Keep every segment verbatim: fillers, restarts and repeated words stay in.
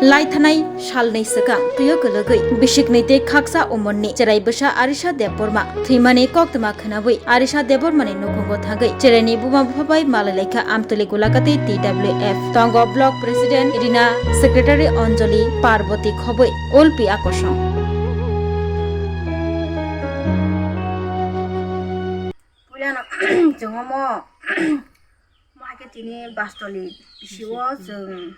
Laithanai salnwi swkang twio kwlwgwi bisiknwi tei khaksa umorni cherai bwsa Arisha Debbarma thwimani koktwma khwnawi Arisha Debbarmani nukhungo thangwi cheraini buma bupha bai malai laikha Amtwlwi Gulakati T W F. Tongo Block President Rina, Secretary Anjali, Parboti khobwi ulpi akosong. Puilano chwng omo, omo hai khe tini Bastoli bisio chwng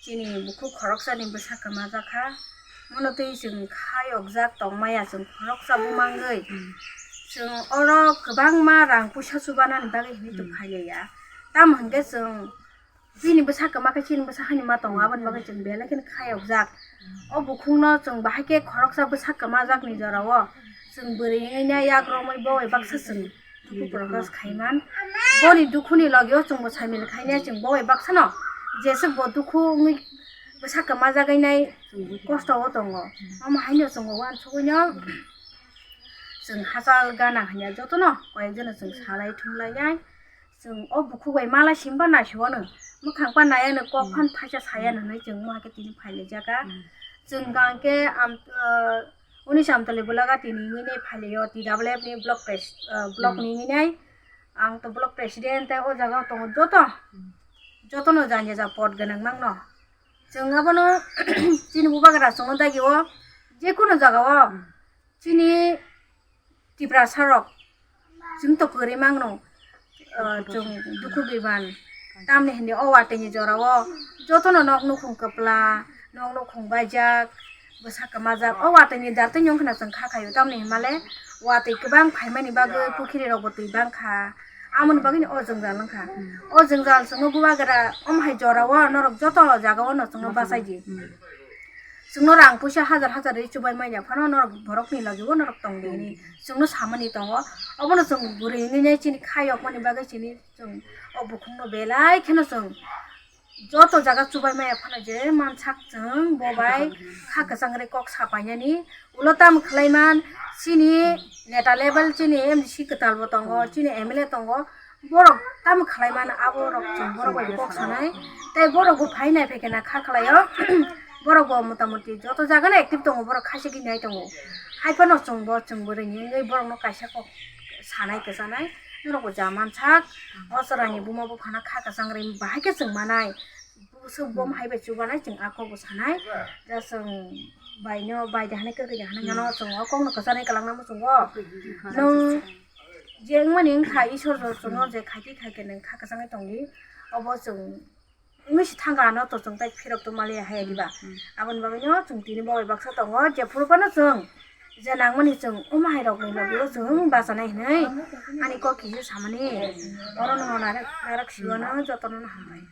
chini bukhuk khoroksani bwsa kwmajak kha. Mono twi chwng khayokjak tongmaya chwng khoroksa bumangwi. Chwng oro kwbangma rang puisa chubanani bagwi hinwi tong phailaiya. Tamo hwnkhe chwng bini bwsa kwma khe chini bwsa hani ma tongo, aboni bagwi chwng belai kheno khayokjak. O bukhukno chwng bahai khe khoroksa bwsa kwmajakni jorao chwng bwrwi wngwi nai yak romwi bo bai baksa chwng dukhu prakash khaiman. Boni dukhuni logio chwngbo samil khainai chwng bo bai baksano jeswk bo dukhu wngwi bwsa kwmajagwi nai kosto o tongo. Omo haino chwngbo uansugwino chwng hachal gana hanya jotono koyekjono chwng salai thumlainai. Chwng o bukhuk bai mala simba naisingwano mwkhang pa naiya no kok phan thaisa saya no hinwi chwng omo hai khe tini phailaijak kha. Chwng hwnkhe am, ah, unis Amtwlwi Gulakati ni wngwi nai phailaio T W F ni block pres-, ah, block ni wngwi nai. Ang to block president tei o jaga o tongo joto, jotono jani ja pod gwnang mangno. Chwng abono chini bubagra chwngno dagi o jekunu jaga o chini Tiprasa rok chwng to kwrwi mangno, ah, chwng dukhu biban. Tamni hwnwi o watwi ni jora o jotono nok nukhung kwpla, nok nukhung baijak, bwsa kwmajak. O watwi ni dar twi wngkhwna chwng kha khaio, tamni hwnmale watwi kwbang phaimani bagwi pukhiri rok bo twi bang kha. Amoni bagwi no o jwngjal wngkha. O jwngjal chwngno bubagra omo hai jora o norok joto jaga o no chwngno bachai di. Chwngno rang puisa hajar hajar ri chubai manya phano norok borokni logi o norok tong di hinwi chwngno samani tongo. Obono chwng bwrwi hinwi nai chini khayokmani bagwi chini chwng o bukhukno belai kheno chwng joto jaga chubai maya phano je mansak chwng bo bai kha kwchang ri kok sapainani ulo tamo khlaiman chini neta level chini M D C kwtal bo tongo chini M L A tongo. Borok tamo khlai mano, abo rok chwng borok bai kok sanai. Tei borok bo phai nai phai khe na kha khlai o. Borok bo mota moti joto jaga no active tongo, borok khaisik nai tongo. Hai phano chwng bo chwng bo ring wngwi borok no kaisa kok sanai kwchanai. Norok bo ja mansak, o chwraini buma bupha no kha kwchang ri bahai khe chwng manai. Busuk bom hai bai chubanai chwng a kok bo sanai. Ja chwng bai no bai de hanai kwrwi de hanai ngano chwng o kok no kwchanai kwlangna muchungo. Nwng Je wngmani wngkha Isor jotono je khaikhe khaikhe nwng kha kwchangwi tongdi, obo chwng wngwi se thangkha ano to chwng tai phirok tongmali hai diba? Aboni bagwino chwng tini bo bai baksa tongo, jephuru phano chwng je nangmani chwng omo hai rokni logio chwng bachanai hinwi ani kok kisa samani, oro no narwk narwk siwano jotono no hambai.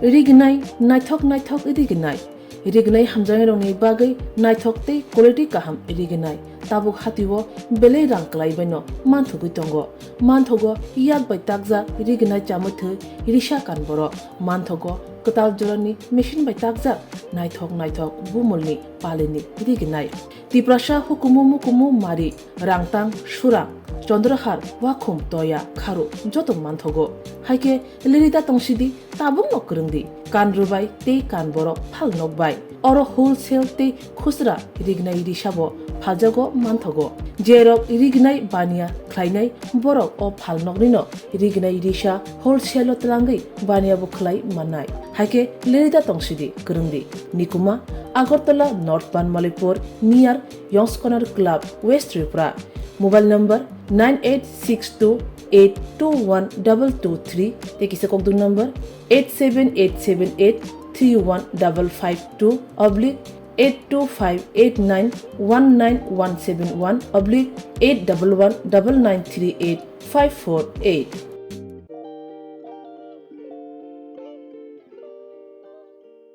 Rignai, naithok naithok rignai. Rignai hamjaknairokni bagwi naithok tei quality kaham rignai. Tabuk hatio belai rang kwlai baino manthogwi tongo. Manthogo yak bai takjak rignai chamwi thwi risa kan borok. Manthogo kwtal jorani machine bai takjak naithok naithok bumulni palini rignai. Tiprasa hukumu mukumu mari, rangtang, surang, chondrohar, wakhum, toya, kharu joto manthogo. Haikhe lirida tongsidi, tabukno kwrwngdi, kan rwbai tei kan borok phalnok bai. Oro wholesale tei khusra rignai risabo phaljago manthogo. Jerok rignai baniya khlainai borok o phalnoknino rignai risa wholesale-o twlangwi baniyabo khlai mannai. Haikhe lirida tongsidi, kwrwngdi. Nikuma, Agartala North Banmalipur, near Yongskonar Club, West Tripura. Mobile number nine eight six two eight two one double two three tei kisa kokdwng number eight seven eight seven eight three one double five two oblique eight two five eight nine one nine one seven one oblique eight double one double nine three eight five four eight.